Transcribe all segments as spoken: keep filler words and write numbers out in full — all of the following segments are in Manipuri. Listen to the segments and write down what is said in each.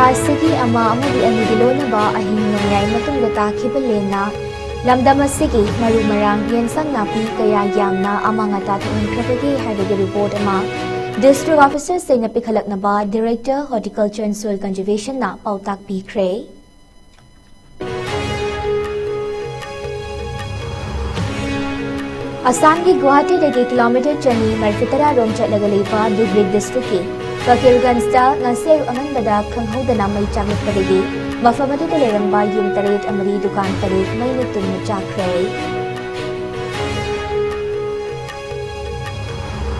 ꯑꯁꯤꯒꯤ ꯑꯃ ꯑꯃꯗꯤ ꯑꯅꯤꯒꯤ ꯂꯣꯟꯅꯕ ꯑꯍꯤꯡ ꯅꯣꯡꯌꯥꯏ ꯃꯇꯨꯡꯗ ꯇꯥꯈꯤꯕ ꯂꯦꯟꯅ ꯂꯝꯗꯝ ꯑꯁꯤꯒꯤ ꯃꯔꯨ ꯃꯔꯥꯡ, ꯌꯦꯟꯁꯥꯡ ꯅꯥꯄꯤ ꯀꯌꯥ ꯌꯥꯝꯅ ꯑꯃꯥꯡ ꯑꯇꯥ ꯊꯣꯛꯍꯟꯈ꯭ꯔꯕꯒꯦ ꯍꯥꯏꯕꯒꯤ ꯔꯤꯄꯣꯔꯠ ꯑꯃ ꯗꯤꯁꯇ꯭ꯔꯤꯛ ꯑꯣꯐꯤꯁꯔꯁꯤꯡꯅ ꯄꯤꯈꯠꯂꯛꯅꯕ Director Horticulture and Soil Conservationꯅ ꯄꯥꯎꯇꯥꯛ ꯄꯤꯈ꯭ꯔꯦ꯫ ꯑꯁꯥꯝꯒꯤ ꯒꯨꯋꯥꯍꯥꯇꯤꯗꯒꯤ ꯀꯤꯂꯣꯃꯤꯇꯔ ꯆꯅꯤ ꯃꯔꯤꯐꯨ ꯇꯔꯥ ꯔꯣꯝ ꯆꯠꯂꯒ ꯂꯩꯕ ꯙꯨꯕ꯭ꯔꯤ ꯗꯤꯁꯇ꯭ꯔꯤꯛꯀꯤ ꯐꯀꯤꯔꯒꯟꯖꯇ ꯉꯁꯤ ꯑꯌꯨꯛ ꯑꯉꯟꯕꯗ ꯈꯪꯍꯧꯗꯅ ꯃꯩ ꯆꯥꯛꯂꯛꯄꯗꯒꯤ ꯃꯐꯝ ꯑꯗꯨꯗ ꯂꯩꯔꯝꯕ ꯌꯨꯝ ꯇꯔꯦꯠ ꯑꯃꯗꯤ ꯗꯨꯀꯥꯟ ꯇꯔꯦꯠ ꯃꯩꯅ ꯇꯨꯝꯅ ꯆꯥꯛꯈ꯭ꯔꯦ꯫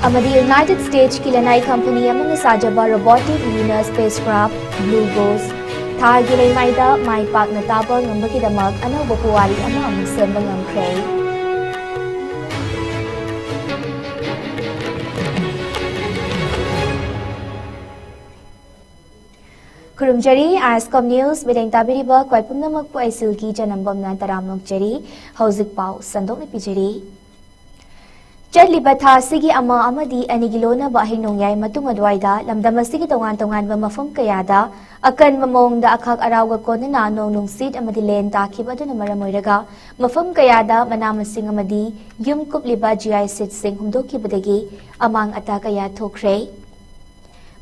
ꯑꯃꯗꯤ ꯌꯨꯅꯥꯏꯇꯦꯗ ꯁ꯭ꯇꯦꯠꯁꯀꯤ ꯂꯅꯥꯏ ꯀꯝꯄꯅꯤ ꯑꯃꯅ ꯁꯥꯖꯕ robotic lunar spacecraft blue ꯒꯣꯁ ꯊꯥꯒꯤ ꯂꯩꯃꯥꯏꯗ ꯃꯥꯏ ꯄꯥꯛꯅ ꯇꯥꯕ ꯉꯝꯕꯒꯤꯗꯃꯛ ꯑꯅꯧꯕ ꯄꯨꯋꯥꯔꯤ ꯑꯃ ꯑꯃꯨꯛ ꯁꯦꯝꯕ ꯉꯝꯈ꯭ꯔꯦ꯫ ꯈꯨꯔꯨꯝꯖꯔꯤ, ꯑꯥꯏꯁꯀꯣꯝ ꯅ꯭ꯌꯨꯁ ꯃꯤꯠꯌꯦꯡ ꯇꯥꯕꯤꯔꯤꯕ ꯈ꯭ꯋꯥꯏ ꯄꯨꯝꯅꯃꯛꯄꯨ ꯑꯩ ꯁꯤꯜꯒꯤ ꯆꯅꯝꯕꯝꯅ ꯇꯔꯥꯝꯅ ꯑꯣꯛꯆꯔꯤ꯫ ꯍꯧꯖꯤꯛ ꯄꯥꯎ ꯁꯟꯗꯣꯛꯅ ꯄꯤꯖꯔꯤ꯫ ꯆꯠꯂꯤꯕ ꯊꯥ ꯑꯁꯤꯒꯤ ꯑꯃ ꯑꯃꯗꯤ ꯑꯅꯤꯒꯤ ꯂꯣꯟꯅꯕ ꯑꯍꯤꯡ ꯅꯣꯡꯌꯥꯏ ꯃꯇꯨꯡ ꯑꯗꯨꯋꯥꯏꯗ ꯂꯝꯗꯝ ꯑꯁꯤꯒꯤ ꯇꯣꯉꯥꯟ ꯇꯣꯉꯥꯟꯕ ꯃꯐꯝ ꯀꯌꯥꯗ ꯑꯀꯟꯕ ꯃꯑꯣꯡꯗ ꯑꯈꯥꯛ ꯑꯔꯥꯎꯒ ꯀꯣꯟꯅꯅ ꯅꯣꯡ ꯅꯨꯡꯁꯤꯠ ꯑꯃꯗꯤ ꯂꯦꯟ ꯇꯥꯈꯤꯕ ꯑꯗꯨꯅ ꯃꯔꯝ ꯑꯣꯏꯔꯒ ꯃꯐꯝ ꯀꯌꯥꯗ ꯃꯅꯥ ꯃꯁꯤꯡ ꯑꯃꯗꯤ ꯌꯨꯝ ꯀꯨꯞꯂꯤꯕ ꯖꯤꯌꯥꯏ ꯁꯤꯠꯁꯤꯡ ꯍꯨꯝꯗꯣꯛꯈꯤꯕꯗꯒꯤ ꯑꯃꯥꯡ ꯑꯇꯥ ꯀꯌꯥ ꯊꯣꯛꯈ꯭ꯔꯦ꯫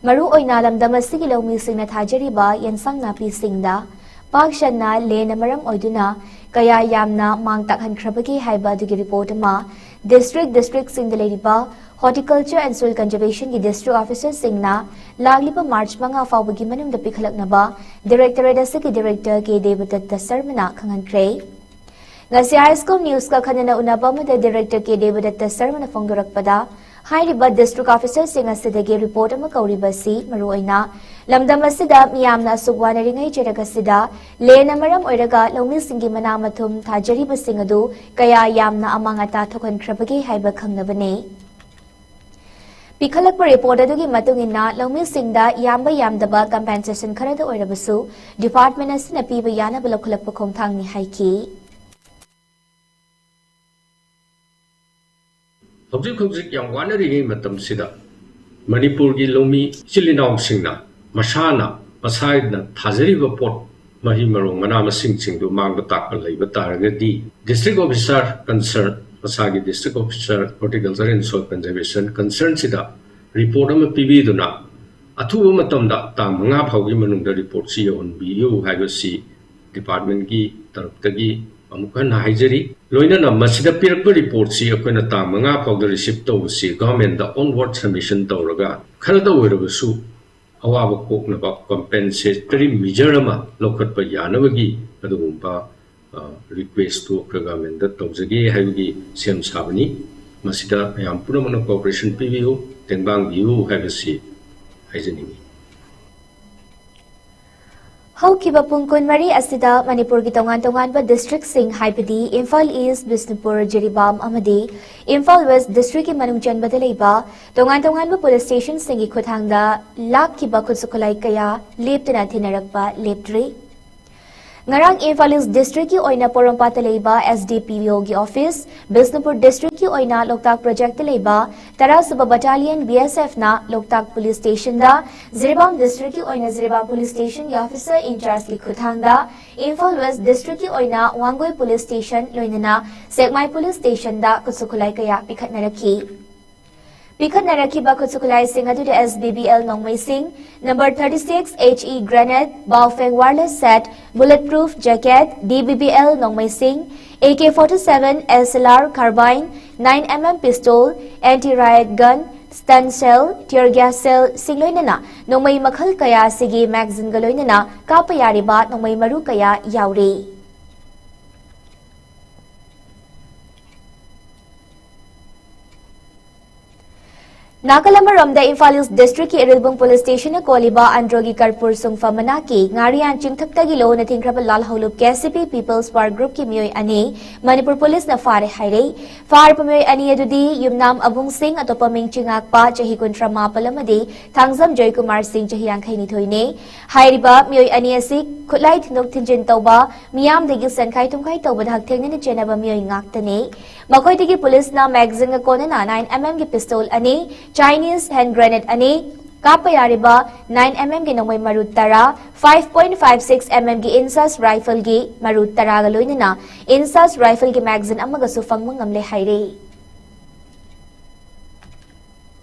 ꯃꯔꯨ ꯑꯣꯏꯅ ꯂꯝꯗꯝ ꯑꯁꯤꯒꯤ ꯂꯧꯃꯤꯁꯤꯡꯅ ꯊꯥꯖꯔꯤꯕ ꯌꯦꯟꯁꯥꯡ ꯅꯥꯄꯤꯁꯤꯡꯗ ꯄꯥꯛ ꯁꯟꯅ ꯂꯦꯟꯅ ꯃꯔꯝ ꯑꯣꯏꯗꯨꯅ ꯀꯌꯥ ꯌꯥꯝꯅ ꯃꯥꯡ ꯇꯥꯛꯍꯟꯈ꯭ꯔꯕꯒꯦ ꯍꯥꯏꯕ ꯑꯗꯨꯒꯤ ꯔꯤꯄꯣꯔꯠ ꯑꯃ ꯗꯤꯁꯇ꯭ꯔꯤꯛ ꯗꯤꯁꯇ꯭ꯔꯤꯛꯁꯤꯡꯗ ꯂꯩꯔꯤꯕ Horticulture and Soil Conservationꯒꯤ ꯗꯤꯁꯇ꯭ꯔꯤꯛ ꯑꯣꯐꯤꯁꯔꯁꯤꯡꯅ ꯂꯥꯛꯂꯤꯕ ꯃꯥꯔꯆ ꯃꯉꯥ ꯐꯥꯎꯕꯒꯤ ꯃꯅꯨꯡꯗ ꯄꯤꯈꯠꯂꯛꯅꯕ ꯗꯤꯔꯦꯛꯇꯣꯔꯦꯠ ꯑꯁꯤꯒꯤ ꯗꯤꯔꯦꯛꯇꯔ ꯀꯦ ꯗꯦꯕꯗꯠꯇ ꯁꯔꯃꯅ ꯈꯪꯍꯟꯈ꯭ꯔꯦ꯫ ꯉꯁꯤ ꯑꯥꯏꯁꯀꯣꯝ ꯅ꯭ꯌꯨꯁꯀ ꯈꯟꯅꯅ ꯎꯅꯕ ꯑꯃꯗ ꯗꯤꯔꯦꯛꯇꯔ ꯀꯦ ꯗꯦꯕꯗꯠꯇ ꯁꯔꯃꯅ ꯐꯣꯡꯗꯣꯔꯛꯄꯗ, ꯍꯥꯏꯔꯤꯕ ꯗꯤꯁꯇ꯭ꯔꯤꯛ ꯑꯣꯐꯤꯁꯔꯁꯤꯡ ꯑꯁꯤꯗꯒꯤ ꯔꯤꯄꯣꯔꯠ ꯑꯃ ꯀꯧꯔꯤꯕ ꯑꯁꯤ ꯃꯔꯨꯑꯣꯏꯅ ꯂꯝꯗꯝ ꯑꯁꯤꯗ ꯃꯤꯌꯥꯝꯅ ꯑꯁꯨꯛ ꯋꯥꯅꯔꯤꯉꯩ ꯆꯩꯔꯛ ꯑꯁꯤꯗ ꯂꯦꯟꯅ ꯃꯔꯝ ꯑꯣꯏꯔꯒ ꯂꯧꯃꯤꯁꯤꯡꯒꯤ ꯃꯅꯥ ꯃꯊꯨꯝ ꯊꯥꯖꯔꯤꯕꯁꯤꯡ ꯑꯗꯨ ꯀꯌꯥ ꯌꯥꯝꯅ ꯑꯃꯥꯡ ꯑꯇꯥ ꯊꯣꯛꯍꯟꯈ꯭ꯔꯕꯒꯦ ꯍꯥꯏꯕ ꯈꯪꯅꯕꯅꯤ꯫ ꯄꯤꯈꯠꯂꯛꯄ ꯔꯤꯄꯣꯔꯠ ꯑꯗꯨꯒꯤ ꯃꯇꯨꯡ ꯏꯟꯅ ꯂꯧꯃꯤꯁꯤꯡꯗ ꯌꯥꯝꯕ ꯌꯥꯝꯗꯕ ꯀꯝꯄꯦꯟꯁꯦꯁꯟ ꯈꯔꯗ ꯑꯣꯏꯔꯕꯁꯨ ꯗꯤꯄꯥꯔꯠꯃꯦꯟ ꯑꯁꯤꯅ ꯄꯤꯕ ꯌꯥꯅꯕ ꯂꯧꯈꯠꯂꯛꯄ ꯈꯣꯡꯊꯥꯡꯅꯤ ꯍꯥꯏꯈꯤ꯫ ꯍꯧꯖꯤꯛ ꯍꯧꯖꯤꯛ ꯌꯥꯝ ꯋꯥꯅꯔꯤꯉꯩ ꯃꯇꯝꯁꯤꯗ ꯃꯅꯤꯄꯨꯔꯒꯤ ꯂꯧꯃꯤ ꯏꯆꯤꯜ ꯏꯅꯥꯎꯁꯤꯡꯅ ꯃꯁꯥꯅ ꯃꯁꯥꯅ ꯊꯥꯖꯔꯤꯕ ꯄꯣꯠ, ꯃꯍꯩ ꯃꯔꯣꯡ, ꯃꯅꯥ ꯃꯁꯤꯡꯁꯤꯡꯗꯨ ꯃꯥꯡꯕ ꯇꯥꯛꯄ ꯂꯩꯕ ꯇꯥꯔꯒꯗꯤ, district officer concern, ꯃꯁꯥꯒꯤ district officer, Horticulture and Soil Conservation concernꯁꯤꯗ report ꯑꯃ ꯄꯤꯕꯤꯗꯨꯅ, ꯑꯊꯨꯕ ꯃꯇꯝꯗ ꯇꯥꯡ ꯃꯉꯥ ꯐꯥꯎꯒꯤ ꯃꯅꯨꯡꯗ reportꯁꯤ ꯌꯧꯍꯟꯕꯤꯌꯨ ꯍꯥꯏꯕꯁꯤ departmentꯀꯤ ꯇꯔꯞꯇꯒꯤ ꯑꯃꯨꯛ ꯍꯟꯅ ꯍꯥꯏꯖꯔꯤ꯫ ꯂꯣꯏꯅꯅ ꯃꯁꯤꯗ ꯄꯤꯔꯛꯄ reportꯁꯤ ꯑꯩꯈꯣꯏꯅ ꯇꯥꯡ ꯃꯉꯥ ꯐꯥꯎꯗ receive ꯇꯧꯕꯁꯤ governmentꯗ onward submission ꯇꯧꯔꯒ, ꯈꯔꯗ ꯑꯣꯏꯔꯕꯁꯨ ꯑꯋꯥꯕ ꯀꯣꯛꯅꯕ compensatory measure ꯑꯃ ꯂꯧꯈꯠꯄ ꯌꯥꯅꯕꯒꯤ ꯑꯗꯨꯒꯨꯝꯕ, ꯑ, requestꯇꯨ ꯑꯩꯈꯣꯏ governmentꯗ ꯇꯧꯖꯒꯦ ꯍꯥꯏꯕꯒꯤ ꯁꯦꯝ ꯁꯥꯕꯅꯤ꯫ ꯃꯁꯤꯗ ꯃꯌꯥꯝ ꯄꯨꯝꯅꯃꯛꯅ cooperation ꯄꯤꯕꯤꯌꯨ, ꯇꯦꯡꯕꯥꯡꯕꯤꯌꯨ ꯍꯥꯏꯕꯁꯤ ꯍꯥꯏꯖꯅꯤꯡꯏ꯫ ꯍꯧꯈꯤꯕ ꯄꯨꯡ ꯀꯨꯟꯃꯔꯤ ꯑꯁꯤꯗ ꯃꯅꯤꯄꯨꯔꯒꯤ ꯇꯣꯉꯥꯟ ꯇꯣꯉꯥꯟꯕ districtꯁꯤꯡ, ꯍꯥꯏꯕꯗꯤ ꯏꯝꯐꯥꯜ ꯏꯁ꯭ꯠ, ꯕꯤꯁꯅꯨꯄꯨꯔ, ꯖꯤꯔꯤꯕꯥꯝ ꯑꯃꯗꯤ ꯏꯝꯐꯥꯜ ꯋꯦꯁ꯭ꯠ districtꯀꯤ ꯃꯅꯨꯡ ꯆꯟꯕꯗ ꯂꯩꯕ ꯇꯣꯉꯥꯟ ꯇꯣꯉꯥꯟꯕ police stationꯁꯤꯡꯒꯤ ꯈꯨꯠꯊꯥꯡꯗ ꯂꯥꯛꯈꯤꯕ ꯈꯨꯠꯁꯨ ꯈꯨꯠꯂꯥꯏ ꯀꯌꯥ ꯂꯦꯞꯇꯅ ꯊꯤꯟꯅꯔꯛꯄ ꯂꯦꯞꯇ꯭ꯔꯤ꯫ ꯉꯔꯥꯡ ꯏꯝꯐꯥꯜ ꯏꯁ꯭ꯠ districtꯀꯤ ꯑꯣꯏꯅ ꯄꯣꯔꯣꯝꯄꯥꯠꯇ ꯂꯩꯕ SDPOꯒꯤ office, ꯕꯤꯁꯅꯨꯄꯨꯔ districtꯀꯤ ꯑꯣꯏꯅ ꯂꯣꯛꯇꯥꯛ projectꯇ ꯂꯩꯕ ꯇꯔꯥꯁꯨꯕ battalion BSFꯅ ꯂꯣꯛꯇꯥꯛ police stationꯗ, ꯖꯤꯔꯤꯕꯥꯝ districtꯀꯤ ꯑꯣꯏꯅ ꯖꯤꯔꯤꯕꯥꯝ police stationꯒꯤ officer in chargeꯀꯤ ꯈꯨꯠꯊꯥꯡꯗ, ꯏꯝꯐꯥꯜ ꯋꯦꯁ꯭ꯠ districtꯀꯤ ꯑꯣꯏꯅ ꯋꯥꯡꯒꯣꯏ police station ꯂꯣꯏꯅꯅ ꯁꯦꯛꯃꯥꯏ police stationꯗ ꯈꯨꯠꯁꯨ ꯈꯨꯠꯂꯥꯏ ꯀꯌꯥ ꯄꯤꯈꯠꯅꯔꯛꯈꯤ꯫ ꯄꯤꯈꯠꯅꯔꯛꯈꯤꯕ ꯈꯨꯠꯁꯨ ꯈꯨꯠꯂꯥꯏꯁꯤꯡ ꯑꯗꯨꯗꯤ SBBL ꯅꯣꯡꯃꯩꯁꯤꯡ, number thirty-six HE grenade, Baofeng wireless set, bulletproof jacket, DBBL ꯅꯣꯡꯃꯩꯁꯤꯡ, AK forty-seven SLR carbine, nine MM pistol, anti riot gun, stun shell, tear gas shellꯁꯤꯡ ꯂꯣꯏꯅꯅ ꯅꯣꯡꯃꯩ ꯃꯈꯜ ꯀꯌꯥ ꯑꯁꯤꯒꯤ magazineꯒ ꯂꯣꯏꯅꯅ ꯀꯥꯞꯄ ꯌꯥꯔꯤꯕ ꯅꯣꯡꯃꯩ ꯃꯔꯨ ꯀꯌꯥ ꯌꯥꯎꯔꯤ꯫ ꯅꯥꯀꯜ ꯑꯃꯔꯣꯝꯗ ꯏꯝꯐꯥꯜ ꯏꯁ꯭ꯠ districtꯀꯤ ꯏꯔꯤꯜꯕꯨꯡ police stationꯅ ꯀꯣꯜꯂꯤꯕ ꯑꯟꯗ꯭ꯔꯣꯒꯤ ꯀꯔꯄꯨꯔ ꯁꯨꯡꯐꯝ ꯃꯅꯥꯛꯀꯤ ꯉꯥꯔꯤꯌꯥꯟ ꯆꯤꯡꯊꯛꯇꯒꯤ ꯂꯣꯟꯅ ꯊꯤꯡꯈ꯭ꯔꯕ ꯂꯥꯜꯍꯧꯂꯨꯞ KCP People's War Groupꯀꯤ ꯃꯤꯑꯣꯏ ꯑꯅꯤ ꯃꯅꯤꯄꯨꯔ policeꯅ ꯐꯥꯔꯦ ꯍꯥꯏꯔꯦ꯫ ꯐꯥꯔꯕ ꯃꯤꯑꯣꯏ ꯑꯅꯤ ꯑꯗꯨꯗꯤ ꯌꯨꯝꯅꯥꯝ ꯑꯕꯨꯡ ꯁꯤꯡ, ꯑꯇꯣꯞꯄ ꯃꯤꯡ ꯆꯤꯉꯥꯛꯄ ꯆꯍꯤ ꯀꯨꯟꯊ꯭ꯔꯥ ꯃꯥꯄꯜ ꯑꯃꯗꯤ ꯊꯥꯡꯖꯝ ꯖꯣꯏꯀꯨꯃꯥꯔ ꯁꯤꯡ ꯆꯍꯤ ꯌꯥꯡꯈꯩ ꯅꯤꯊꯣꯏꯅꯤ꯫ ꯍꯥꯏꯔꯤꯕ ꯃꯤꯑꯣꯏ ꯑꯅꯤ ꯑꯁꯤ ꯈꯨꯠꯂꯥꯏ ꯊꯤꯟꯗꯣꯛ ꯊꯤꯟꯖꯤꯟ ꯇꯧꯕ, ꯃꯤꯌꯥꯝꯗꯒꯤ ꯁꯦꯟꯈꯥꯏ ꯊꯨꯝꯈꯥꯏ ꯇꯧꯕꯗ ꯍꯛꯊꯦꯡꯅꯅ ꯆꯦꯟꯅꯕ ꯃꯤꯑꯣꯏ ꯉꯥꯛꯇꯅꯤ꯫ ꯃꯈꯣꯏꯗꯒꯤ policeꯅ magazineꯒ ꯀꯣꯟꯅꯅ nine MMꯒꯤ pistol ꯑꯅꯤ, Chinese hand grenade ꯑꯅꯤ, ꯀꯥꯞꯄ ꯌꯥꯔꯤꯕ nine mm ꯒꯤ ꯅꯣꯡꯃꯩ ꯃꯔꯨ ꯇꯔꯥ, five point five six mm ꯒꯤ INSAS rifle ꯒꯤ ꯃꯔꯨ ꯇꯔꯥꯒ ꯂꯣꯏꯅꯅ INSAS rifle ꯒꯤ magazine ꯑꯃꯒꯁꯨ ꯐꯪꯕ ꯉꯝꯂꯦ ꯍꯥꯏꯔꯤ꯫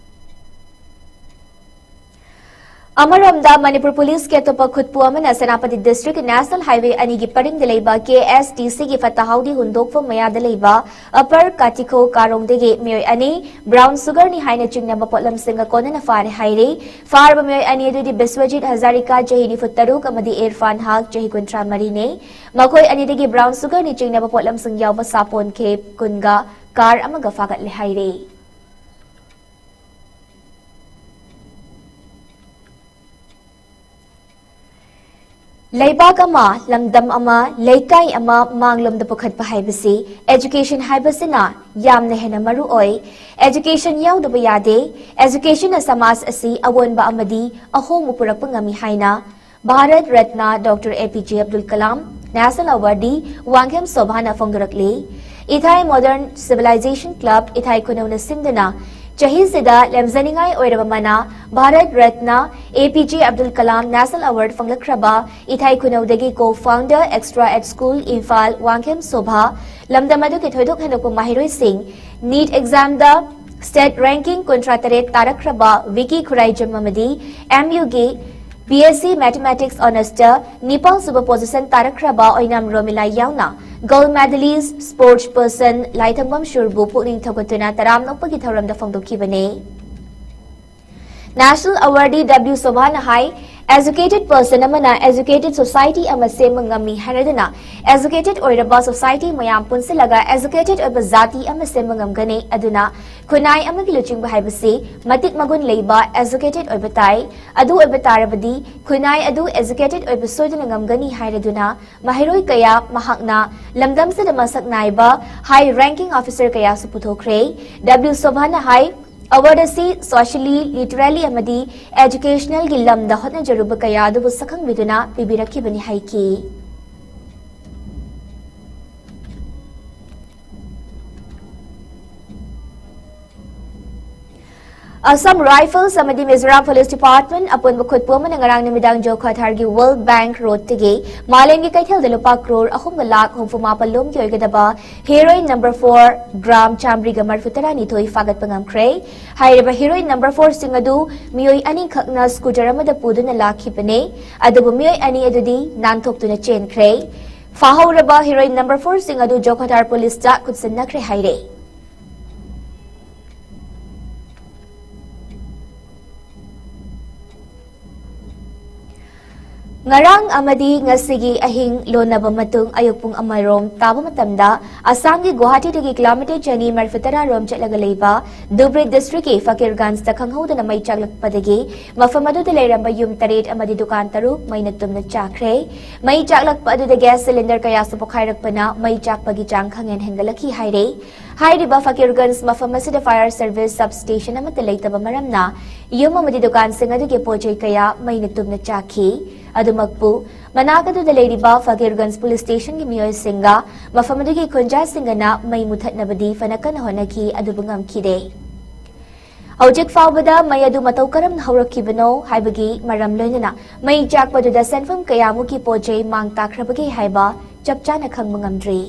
ꯑꯃꯔꯣꯝꯗ, ꯃꯅꯤꯄꯨꯔ ꯄꯨꯂꯤꯁꯀꯤ ꯑꯇꯣꯞꯄ ꯈꯨꯠꯄꯨ ꯑꯃꯅ ꯁꯦꯅꯥꯄꯇꯤ district national highway ꯑꯅꯤꯒꯤ ꯄꯔꯤꯡꯗ ꯂꯩꯕ KSTC ꯒꯤ ꯐꯠꯇ ꯍꯥꯎꯗꯤ ꯍꯨꯟꯗꯣꯛꯐꯝ ꯃꯌꯥꯗ ꯂꯩꯕ Upper Katikhou ꯀꯥꯔꯣꯡꯗꯒꯤ ꯃꯤꯑꯣꯏ ꯑꯅꯤ brown sugar ꯅꯤ ꯍꯥꯏꯅ ꯆꯤꯡꯅꯕ ꯄꯣꯠꯂꯝꯁꯤꯡꯒ ꯀꯣꯟꯅꯅ ꯐꯥꯔꯦ ꯍꯥꯏꯔꯦ꯫ ꯐꯥꯔꯕ ꯃꯤꯑꯣꯏ ꯑꯅꯤ ꯑꯗꯨꯗꯤ ꯕꯤꯁ꯭ꯋꯖꯤꯠ ꯍꯖꯥꯔꯤꯀꯥ, ꯆꯍꯤ ꯅꯤꯐꯨ ꯇꯔꯨꯛ, ꯑꯃꯗꯤ ꯏꯔꯐꯥꯟ ꯍꯥꯛ, ꯆꯍꯤ ꯀꯨꯟꯊ꯭ꯔꯥ ꯃꯔꯤꯅꯤ꯫ ꯃꯈꯣꯏ ꯑꯅꯤꯗꯒꯤ brown sugar ꯅꯤ ꯆꯤꯡꯅꯕ ꯄꯣꯠꯂꯝꯁꯤꯡ ꯌꯥꯎꯕ ꯁꯥꯄꯣꯟꯈꯦꯞ ꯀꯨꯟꯒ car ꯑꯃꯒ ꯐꯥꯒꯠꯂꯦ ꯍꯥꯏꯔꯦ꯫ ꯂꯩꯕꯥꯛ ꯑꯃ, ꯂꯝꯗꯝ ꯑꯃ, ꯂꯩꯀꯥꯏ ꯑꯃ ꯃꯥꯡꯂꯣꯝꯗ ꯄꯨꯈꯠꯄ ꯍꯥꯏꯕꯁꯤ education ꯍꯥꯏꯕꯁꯤꯅ ꯌꯥꯝꯅ ꯍꯦꯟꯅ ꯃꯔꯨ ꯑꯣꯏ꯫ Education ꯌꯥꯎꯗꯕ ꯌꯥꯗꯦ꯫ Education ꯅ ꯁꯃꯥꯖ ꯑꯁꯤ ꯑꯑꯣꯟꯕ ꯑꯃꯗꯤ ꯑꯍꯣꯡꯕ ꯄꯨꯔꯛꯄ ꯉꯝꯃꯤ ꯍꯥꯏꯅ Bharat Ratna Doctor APJ Abdul Kalam National Awardee Wangkhem ꯁꯣꯚꯥꯅ ꯐꯣꯡꯗꯣꯔꯛꯂꯤ꯫ ꯏꯊꯥꯏ Modern Civilization Club ꯏꯊꯥꯏ ꯈꯨꯅꯧꯅ ꯁꯤꯟꯗꯨꯅ ꯆꯍꯤꯁꯤꯗ ꯂꯦꯝꯖꯅꯤꯡꯉꯥꯏ ꯑꯣꯏꯔꯕ ꯃꯅꯥ Bharat Ratna APJ Abdul Kalam National Award ꯐꯪꯂꯛꯈ꯭ꯔꯕ ꯏꯊꯥꯏ ꯈꯨꯅꯧꯗꯒꯤ co-founder Extra Ed School Imphal Wangkhem Sobha, ꯂꯝꯗꯝ ꯑꯗꯨꯒꯤ ꯊꯣꯏꯗꯣꯛ ꯍꯦꯟꯗꯣꯛꯄ ꯃꯍꯩꯔꯣꯏꯁꯤꯡ, NEET exam ꯗ state ranking ꯀꯨꯟꯊ꯭ꯔꯥ ꯇꯔꯦꯠ ꯇꯥꯔꯛꯈ꯭ꯔꯕ ꯚꯤꯀꯤ ꯈꯨꯔꯥꯏꯖꯝ ꯑꯃꯗꯤ MU ꯒꯤ BSc Mathematics Honours ꯇ ꯅꯤꯄꯥꯜ ꯁꯨꯕ position ꯇꯥꯔꯛꯈ꯭ꯔꯕ ꯑꯣꯏꯅꯥꯝ ꯔꯣꯃꯤꯂꯥ ꯌꯥꯎꯅ gold medalist, sports person ꯂꯥꯏꯊꯪꯕꯝ ꯁꯨꯔꯕꯨ ꯄꯨꯛꯅꯤꯡ ꯊꯧꯒꯠꯇꯨꯅ ꯇꯔꯥꯝꯅ ꯑꯣꯛꯄꯒꯤ ꯊꯧꯔꯝꯗ ꯐꯣꯡꯗꯣꯛꯈꯤꯕꯅꯤ꯫ National Awardee W ꯁꯣꯚꯥꯅ ꯍꯥꯏ, educated person ꯑꯃꯅ educated society ꯑꯃ ꯁꯦꯝꯕ ꯉꯝꯃꯤ ꯍꯥꯏꯔꯗꯨꯅ, educated ꯑꯣꯏꯔꯕ society ꯃꯌꯥꯝ ꯄꯨꯟꯁꯤꯜꯂꯒ educated ꯑꯣꯏꯕ ꯖꯥꯇꯤ ꯑꯃ ꯁꯦꯝꯕ ꯉꯝꯒꯅꯤ꯫ ꯑꯗꯨꯅ ꯈꯨꯟꯅꯥꯏ ꯑꯃꯒꯤ ꯂꯨꯆꯤꯡꯕ ꯍꯥꯏꯕꯁꯤ ꯃꯇꯤꯛ ꯃꯒꯨꯟ ꯂꯩꯕ educated ꯑꯣꯏꯕ ꯇꯥꯏ꯫ ꯑꯗꯨ ꯑꯣꯏꯕ ꯇꯥꯔꯕꯗꯤ ꯈꯨꯟꯅꯥꯏ ꯑꯗꯨ educated ꯑꯣꯏꯕ ꯁꯣꯏꯗꯅ ꯉꯝꯒꯅꯤ ꯍꯥꯏꯔꯗꯨꯅ, ꯃꯍꯩꯔꯣꯏ ꯀꯌꯥ ꯃꯍꯥꯛꯅ ꯂꯝꯗꯝꯁꯤꯗ ꯃꯁꯛ ꯅꯥꯏꯕ high ranking officer ꯀꯌꯥꯁꯨ ꯄꯨꯊꯣꯛꯈ꯭ꯔꯦ꯫ W ꯁꯣꯚꯥꯅ ꯍꯥꯏ, award ꯑꯁꯤ socially, literally ꯑꯃꯗꯤ educational ꯒꯤ ꯂꯝꯗ ꯍꯣꯠꯅꯖꯔꯨꯕ ꯀꯌꯥ ꯑꯗꯨꯕꯨ ꯁꯛꯈꯪꯕꯤꯗꯨꯅ ꯄꯤꯕꯤꯔꯛꯈꯤꯕꯅꯤ ꯍꯥꯏꯈꯤ꯫ Assam Rifles ꯑꯃꯗꯤ Mizoram Police Department ꯑꯄꯨꯟꯕ ꯈꯨꯠꯄꯨ ꯑꯃꯅ ꯉꯔꯥꯡ ꯅꯨꯃꯤꯗꯥꯡ ꯖꯣꯈꯥꯊꯥꯔꯒꯤ World Bank Roadꯇꯒꯤ ꯃꯥꯂꯦꯝꯒꯤ ꯀꯩꯊꯦꯜꯗ ꯂꯨꯄꯥ ꯀ꯭ꯔꯣꯔ ꯑꯍꯨꯝꯒ ꯂꯥꯈ ꯍꯨꯝꯐꯨ ꯃꯥꯄꯜ ꯂꯣꯝꯒꯤ ꯑꯣꯏꯒꯗꯕ heroin number four gram ꯆꯥꯃꯔꯤꯒ ꯃꯔꯤꯐꯨ ꯇꯔꯥꯅꯤꯊꯣꯏ ꯐꯥꯒꯠꯄ ꯉꯝꯈ꯭ꯔꯦ꯫ ꯍꯥꯏꯔꯤꯕ heroin number fourꯁꯤꯡ ꯑꯗꯨ ꯃꯤꯑꯣꯏ ꯑꯅꯤꯈꯛꯅ scooter ꯑꯃꯗ ꯄꯨꯗꯨꯅ ꯂꯥꯛꯈꯤꯕꯅꯦ꯫ ꯑꯗꯨꯕꯨ ꯃꯤꯑꯣꯏ ꯑꯅꯤ ꯑꯗꯨꯗꯤ ꯅꯥꯟꯊꯣꯛꯇꯨꯅ ꯆꯦꯟꯈ꯭ꯔꯦ꯫ ꯐꯥꯍꯧꯔꯕ heroin number fourꯁꯤꯡ ꯑꯗꯨ ꯖꯣꯈꯥꯊꯥꯔ ꯄꯨꯂꯤꯁꯇ ꯈꯨꯠꯁꯤꯟꯅꯈ꯭ꯔꯦ ꯍꯥꯏꯔꯦ꯫ ꯉꯔꯥꯡ ꯑꯃꯗꯤ ꯉꯁꯤꯒꯤ ꯑꯍꯤꯡ ꯂꯣꯟꯅꯕ ꯃꯇꯨꯡ ꯑꯌꯨꯛ ꯄꯨꯡ ꯑꯃꯔꯣꯝ ꯇꯥꯕ ꯃꯇꯝꯗ ꯑꯁꯥꯝꯒꯤ ꯒꯨꯋꯥꯍꯥꯇꯤꯗꯒꯤ ꯀꯤꯂꯣꯃꯤꯇꯔ ꯆꯅꯤ ꯃꯔꯤꯐꯨ ꯇꯔꯥ ꯔꯣꯝ ꯆꯠꯂꯒ ꯂꯩꯕ ꯙꯨꯕ꯭ꯔꯤ ꯗꯤꯁꯇ꯭ꯔꯤꯛꯀꯤ ꯐꯀꯤꯔꯒꯟꯖꯇ ꯈꯪꯍꯧꯗꯅ ꯃꯩ ꯆꯥꯛꯂꯛꯄꯗꯒꯤ ꯃꯐꯝ ꯑꯗꯨꯗ ꯂꯩꯔꯝꯕ ꯌꯨꯝ ꯇꯔꯦꯠ ꯑꯃꯗꯤ ꯗꯨꯀꯥꯟ ꯇꯔꯨꯛ ꯃꯩꯅ ꯇꯨꯝꯅ ꯆꯥꯛꯈ꯭ꯔꯦ꯫ ꯃꯩ ꯆꯥꯛꯂꯛꯄ ꯑꯗꯨꯗ gas cylinder ꯀꯌꯥꯁꯨ ꯄꯣꯈꯥꯏꯔꯛꯄꯅ ꯃꯩ ꯆꯥꯛꯄꯒꯤ ꯆꯥꯡ ꯈꯪꯍꯦꯟ ꯍꯦꯟꯒꯠꯂꯛꯈꯤ ꯍꯥꯏꯔꯦ꯫ ꯍꯥꯏꯔꯤꯕ ꯐꯀꯤꯔꯒꯟꯖ ꯃꯐꯝ ꯑꯁꯤꯗ fire service sub station ꯑꯃꯠꯇ ꯂꯩꯇꯕ ꯃꯔꯝꯅ ꯌꯨꯝ ꯑꯃꯗꯤ ꯗꯨꯀꯥꯟꯁꯤꯡ ꯑꯗꯨꯒꯤ ꯄꯣꯠ ꯆꯩ ꯀꯌꯥ ꯃꯩꯅ ꯇꯨꯝꯅ ꯆꯥꯛꯈꯤ꯫ ꯑꯗꯨꯃꯛꯄꯨ, ꯃꯅꯥꯛ ꯑꯗꯨꯗ ꯂꯩꯔꯤꯕ ꯐꯀꯤꯔꯒꯟꯖ ꯄꯨꯂꯤꯁ ꯁ꯭ꯇꯦꯁꯟꯒꯤ ꯃꯤꯑꯣꯏꯁꯤꯡꯒ ꯃꯐꯝ ꯑꯗꯨꯒꯤ ꯈꯨꯟꯖꯥꯁꯤꯡꯒꯅ ꯃꯩ ꯃꯨꯊꯠꯅꯕꯗꯤ ꯐꯅ ꯀꯟꯅ ꯍꯣꯠꯅꯈꯤ, ꯑꯗꯨꯕꯨ ꯉꯝꯈꯤꯗꯦ꯫ ꯍꯧꯖꯤꯛ ꯐꯥꯎꯕꯗ ꯃꯩ ꯑꯗꯨ ꯃꯇꯧ ꯀꯔꯝꯅ ꯍꯧꯔꯛꯈꯤꯕꯅꯣ ꯍꯥꯏꯕꯒꯤ ꯃꯔꯝ ꯂꯣꯏꯅꯅ ꯃꯩ ꯆꯥꯛꯄꯗꯨꯗ ꯁꯦꯟꯐꯝ ꯀꯌꯥꯃꯨꯛꯀꯤ ꯄꯣꯠ ꯆꯩ ꯃꯥꯡ ꯇꯥꯛꯈ꯭ꯔꯕꯒꯦ ꯍꯥꯏꯕ ꯆꯞ ꯆꯥꯅ ꯈꯪꯕ ꯉꯝꯗ꯭ꯔꯤ꯫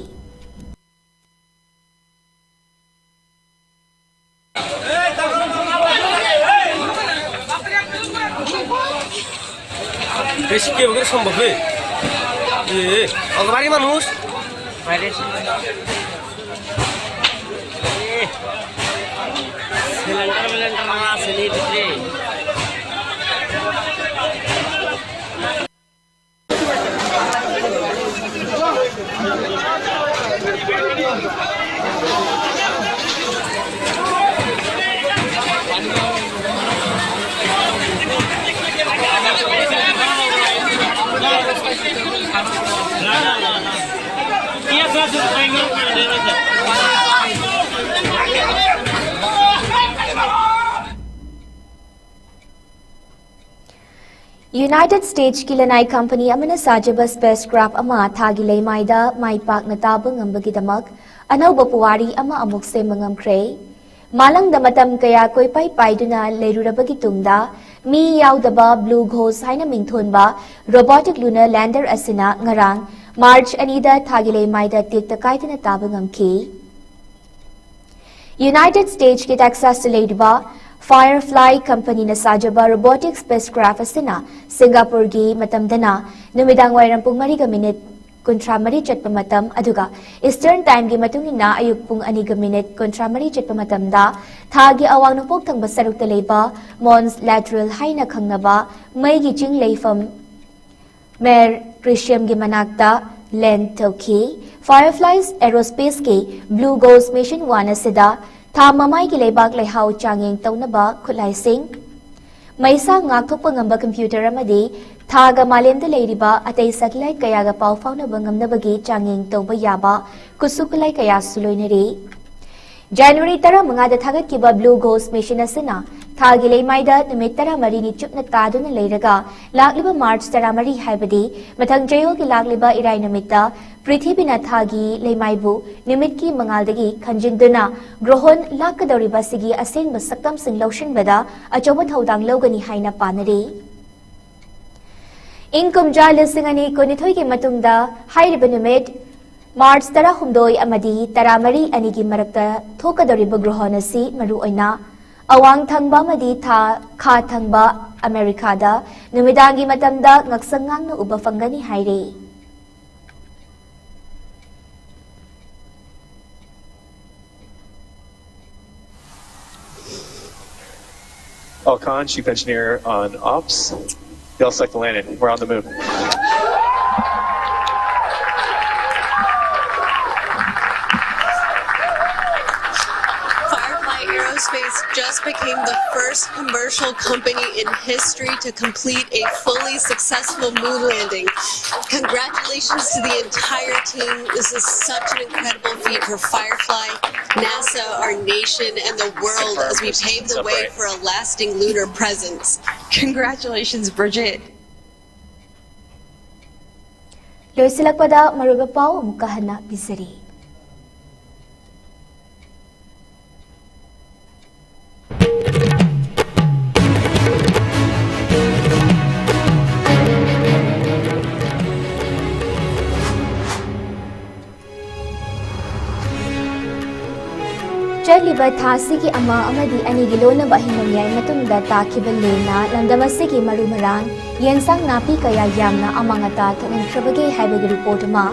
বেশি কেউ করে সম্ভব হে। এ, এ। অগবারি মানুষ। বাইরে এসে। এ, সিলিন্ডার মিলিন্ডার আমার আছে নি ভিতরে। United Statesꯀꯤ ꯂꯅꯥꯏ ꯀꯝꯄꯅꯤ ꯑꯃꯅ ꯁꯥꯖꯕ spacecraft ꯑꯃ ꯊꯥꯒꯤ ꯂꯩꯃꯥꯏꯗ ꯃꯥꯏ ꯄꯥꯛꯅ ꯇꯥꯕ ꯉꯝꯕꯒꯤꯗꯃꯛ ꯑꯅꯧꯕ ꯄꯨꯋꯥꯔꯤ ꯑꯃ ꯑꯃꯨꯛ ꯁꯦꯝꯕ ꯉꯝꯈ꯭ꯔꯦ꯫ ꯃꯥꯂꯪꯗ ꯃꯇꯝ ꯀꯌꯥ ꯀꯣꯏꯄꯥꯏ ꯄꯥꯏꯗꯨꯅ ꯂꯩꯔꯨꯔꯕꯒꯤ ꯇꯨꯡꯗ, ꯃꯤ ꯌꯥꯎꯗꯕ Blue Ghost ꯍꯥꯏꯅ ꯃꯤꯡꯊꯣꯟꯕ robotic lunar lander ꯑꯁꯤꯅ ꯉꯔꯥꯡ, March ꯑꯅꯤꯗ ꯊꯥꯒꯤ ꯂꯩꯃꯥꯏꯗ ꯇꯦꯛꯇ ꯀꯥꯏꯗꯅ ꯇꯥꯕ ꯉꯝꯈꯤ꯫ United States ꯀꯤ Texas ꯇ ꯂꯩꯔꯤꯕ Firefly company ꯅ ꯁꯥꯖꯕ robotic spacecraft ꯑꯁꯤꯅ Singapore ꯒꯤ ꯃꯇꯝꯗꯅ ꯅꯨꯃꯤꯗꯥꯡ ꯋꯥꯏꯔꯝ ꯄꯨꯡ ꯃꯔꯤꯒ minute ꯀꯨꯟꯊ꯭ꯔꯥ ꯃꯔꯤ ꯆꯠꯄ ꯃꯇꯝ, ꯑꯗꯨꯒ Eastern Time ꯒꯤ ꯃꯇꯨꯡ ꯏꯟꯅ ꯑꯌꯨꯛ ꯄꯨꯡ ꯑꯅꯤꯒ minute ꯀꯨꯟꯊ꯭ꯔꯥ ꯃꯔꯤ ꯆꯠꯄ ꯃꯇꯝꯗ, ꯊꯥꯒꯤ ꯑꯋꯥꯡ ꯅꯣꯡꯄꯣꯛ ꯊꯪꯕ ꯁꯔꯨꯛꯇ ꯂꯩꯕ Mons Lateral ꯍꯥꯏꯅ ꯈꯪꯅꯕ ꯃꯩꯒꯤ ꯆꯤꯡ ꯂꯩꯐꯝ Mare Crisium ꯒꯤ ꯃꯅꯥꯛꯇ land ꯇꯧꯈꯤ꯫ Firefly Aerospace ꯀꯤ Blue Ghost Mission one ꯑꯁꯤꯗ ꯊꯥ ꯃꯃꯥꯏꯒꯤ ꯂꯩꯕꯥꯛ ꯂꯩꯍꯥꯎ ꯆꯥꯡꯌꯦꯡ ꯇꯧꯅꯕ ꯈꯨꯠꯂꯥꯏꯁꯤꯡ, ꯃꯩꯁꯥ ꯉꯥꯛꯊꯣꯛꯄ ꯉꯝꯕ computer ꯑꯃꯗꯤ ꯊꯥꯒ ꯃꯥꯂꯦꯝꯗ ꯂꯩꯔꯤꯕ ꯑꯇꯩ satellite ꯀꯌꯥꯒ ꯄꯥꯎ ꯐꯥꯎꯅꯕ ꯉꯝꯅꯕꯒꯤ ꯆꯥꯡꯌꯦꯡ ꯇꯧꯕ ꯌꯥꯕ ꯈꯨꯠꯁꯨ ꯈꯨꯠꯂꯥꯏ ꯀꯌꯥꯁꯨ ꯂꯣꯏꯅꯔꯤ꯫ January ꯇꯔꯥꯃꯉꯥꯗ ꯊꯥꯒꯠꯈꯤꯕ Blue Ghost Mission ꯑꯁꯤꯅ ꯊꯥꯒꯤ ꯂꯩꯃꯥꯏꯗ ꯅꯨꯃꯤꯠ ꯇꯔꯥꯃꯔꯤꯅꯤ ꯆꯨꯞꯅ ꯇꯥꯗꯨꯅ ꯂꯩꯔꯒ, ꯂꯥꯛꯂꯤꯕ March ꯇꯔꯥꯃꯔꯤ, ꯍꯥꯏꯕꯗꯤ ꯃꯊꯪ ꯆꯌꯣꯜꯒꯤ ꯂꯥꯛꯂꯤꯕ ꯏꯔꯥꯏ ꯅꯨꯃꯤꯠꯇ, ꯄ꯭ꯔꯤꯊꯤꯕꯤꯅ ꯊꯥꯒꯤ ꯂꯩꯃꯥꯏꯕꯨ ꯅꯨꯃꯤꯠꯀꯤ ꯃꯉꯥꯜꯗꯒꯤ ꯈꯟꯖꯤꯟꯗꯨꯅ ꯒ꯭ꯔꯣꯍꯣꯟ ꯂꯥꯛꯀꯗꯧꯔꯤꯕ ꯑꯁꯤꯒꯤ ꯑꯁꯦꯡꯕ ꯁꯛꯇꯝꯁꯤꯡ ꯂꯧꯁꯤꯟꯕꯗ ꯑꯆꯧꯕ ꯊꯧꯗꯥꯡ ꯂꯧꯒꯅꯤ ꯍꯥꯏꯅ ꯄꯥꯅꯔꯤ꯫ ꯏꯪ ꯀꯨꯝꯖꯥ ꯂꯤꯁꯤꯡ ꯑꯅꯤ ꯀꯨꯟꯅꯤꯊꯣꯏꯒꯤ ꯃꯇꯨꯡꯗ ꯍꯥꯏꯔꯤꯕ ꯅꯨꯃꯤꯠ March ꯇꯔꯥꯍꯨꯝꯗꯣꯏ ꯑꯃꯗꯤ ꯇꯔꯥꯃꯔꯤ ꯑꯅꯤꯒꯤ ꯃꯔꯛꯇ ꯊꯣꯛꯀꯗꯧꯔꯤꯕ ꯒ꯭ꯔꯣꯍꯣꯟ ꯑꯁꯤ ꯃꯔꯨꯑꯣꯏꯅ ꯑꯋꯥꯡ ꯊꯪꯕ ꯑꯃꯗꯤ ꯊꯥ, ꯈꯥ ꯊꯪꯕ ꯑꯃꯦꯔꯤꯀꯥꯗ ꯅꯨꯃꯤꯗꯥꯡꯒꯤ ꯃꯇꯝꯗ ꯉꯛꯁꯪ ꯉꯥꯡꯅ ꯎꯕ ꯐꯪꯒꯅꯤ ꯍꯥꯏꯔꯤ꯫ Alkan, Chief Engineer on Ops. Y'all select the landing. We're on the moon. Firefly Aerospace just became the first commercial company in history to complete a fully successful moon landing. Congratulations to the entire team. This is such an incredible feat for Firefly, NASA, our nation, and the world as we pave the way for a lasting lunar presence. Congratulations, Bridget. ꯂꯣꯏꯁꯤꯜꯂꯛꯄꯗ ꯃꯔꯨꯑꯣꯏꯕ ꯄꯥꯎ ꯑꯃꯨꯛꯀ ꯍꯟꯅ ꯄꯤꯖꯔꯤ꯫ ꯆꯠꯂꯤꯕ ꯊꯥ ꯑꯁꯤꯒꯤ ꯑꯃ ꯑꯃꯗꯤ ꯑꯅꯤꯒꯤ ꯂꯣꯟꯅꯕ ꯑꯍꯤꯡ ꯅꯣꯡꯌꯥꯏ ꯃꯇꯨꯡꯗ ꯇꯥꯈꯤꯕ ꯂꯦꯟꯅ ꯂꯝꯗꯝ ꯑꯁꯤꯒꯤ ꯃꯔꯨ ꯃꯔꯥꯡ, ꯌꯦꯟꯁꯥꯡ ꯅꯥꯄꯤ ꯀꯌꯥ ꯌꯥꯝꯅ ꯑꯃꯥꯡ ꯑꯇꯥ ꯊꯣꯛꯍꯟꯈ꯭ꯔꯕꯒꯦ ꯍꯥꯏꯕꯒꯤ ꯔꯤꯄꯣꯔꯠ ꯑꯃ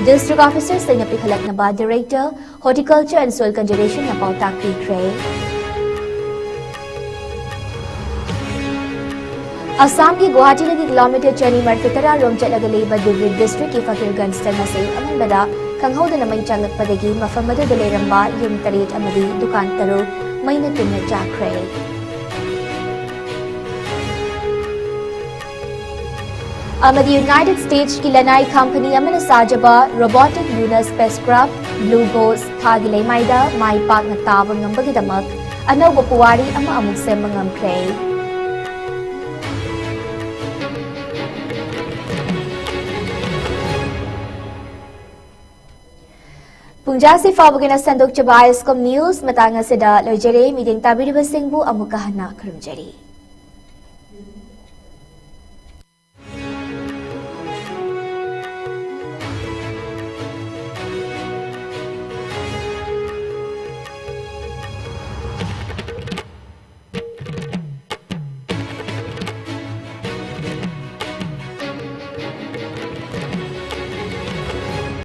ꯗꯤꯁꯇ꯭ꯔꯤꯛ ꯑꯣꯐꯤꯁꯔꯁꯤꯡꯅ ꯄꯤꯈꯠꯂꯛꯅꯕ ꯗꯤꯔꯦꯛꯇꯔ Horticulture and Soil Conservationꯅ ꯄꯥꯎꯇꯥꯛ ꯄꯤꯈ꯭ꯔꯦ꯫ ꯑꯁꯥꯝꯒꯤ ꯒꯨꯋꯥꯍꯥꯇꯤꯗꯒꯤ ꯀꯤꯂꯣꯃꯤꯇꯔ ꯆꯅꯤ ꯃꯔꯐꯨ ꯇꯔꯥ ꯔꯣꯝ ꯆꯠꯂꯒ ꯂꯩꯕ ꯙꯨꯕ꯭ꯔꯤ ꯗꯤꯁꯇ꯭ꯔꯤꯛꯀꯤ ꯐꯀꯤꯔꯒꯟꯖꯇ ꯉꯁꯤ ꯑꯉꯟꯕꯗ ꯈꯪꯍꯧꯗꯅ ꯃꯩ ꯆꯥꯛꯂꯛꯄꯗꯒꯤ ꯃꯐꯝ ꯑꯗꯨꯗ ꯂꯩꯔꯝꯕ ꯌꯨꯝ ꯇꯔꯦꯠ ꯑꯃꯗꯤ ꯗꯨꯀꯥꯟ ꯇꯔꯨꯛ ꯃꯩꯅ ꯇꯨꯝꯅ ꯆꯥꯛꯈ꯭ꯔꯦ꯫ ꯑꯃꯗꯤ ꯌꯨꯅꯥꯏꯇꯦꯗ ꯁ꯭ꯇꯦꯠꯁꯀꯤ ꯂꯅꯥꯏ ꯀꯝꯄꯅꯤ ꯑꯃꯅ ꯁꯥꯖꯕ ꯔꯣꯕꯣꯇꯤꯛ ꯂꯨꯅꯔ ꯁ꯭ꯄꯦꯁꯀ꯭ꯔꯥꯐ ꯕ꯭ꯂꯨ ꯒꯣꯁ ꯊꯥꯒꯤ ꯂꯩꯃꯥꯏꯗ ꯃꯥꯏ ꯄꯥꯛꯅ ꯇꯥꯕ ꯉꯝꯕꯒꯤꯗꯃꯛ ꯑꯅꯧꯕ ꯄꯨꯋꯥꯔꯤ ꯑꯃ ꯑꯃꯨꯛ ꯁꯦꯝꯕ ꯉꯝꯈ꯭ꯔꯦ꯫ ꯄꯨꯡꯖꯥꯁꯤ ꯐꯥꯎꯕꯒꯤꯅ ꯁꯟꯗꯣꯛꯆꯕ ꯑꯥꯏꯁꯀꯣꯝ ꯅ꯭ꯌꯨꯁ ꯃꯇꯥꯡ ꯑꯁꯤꯗ ꯂꯣꯏꯖꯔꯦ꯫ ꯃꯤꯠꯌꯦꯡ ꯇꯥꯕꯤꯔꯤꯕꯁꯤꯡꯕꯨ ꯑꯃꯨꯛꯀ ꯍꯟꯅ ꯈꯨꯔꯨꯝꯖꯔꯤ꯫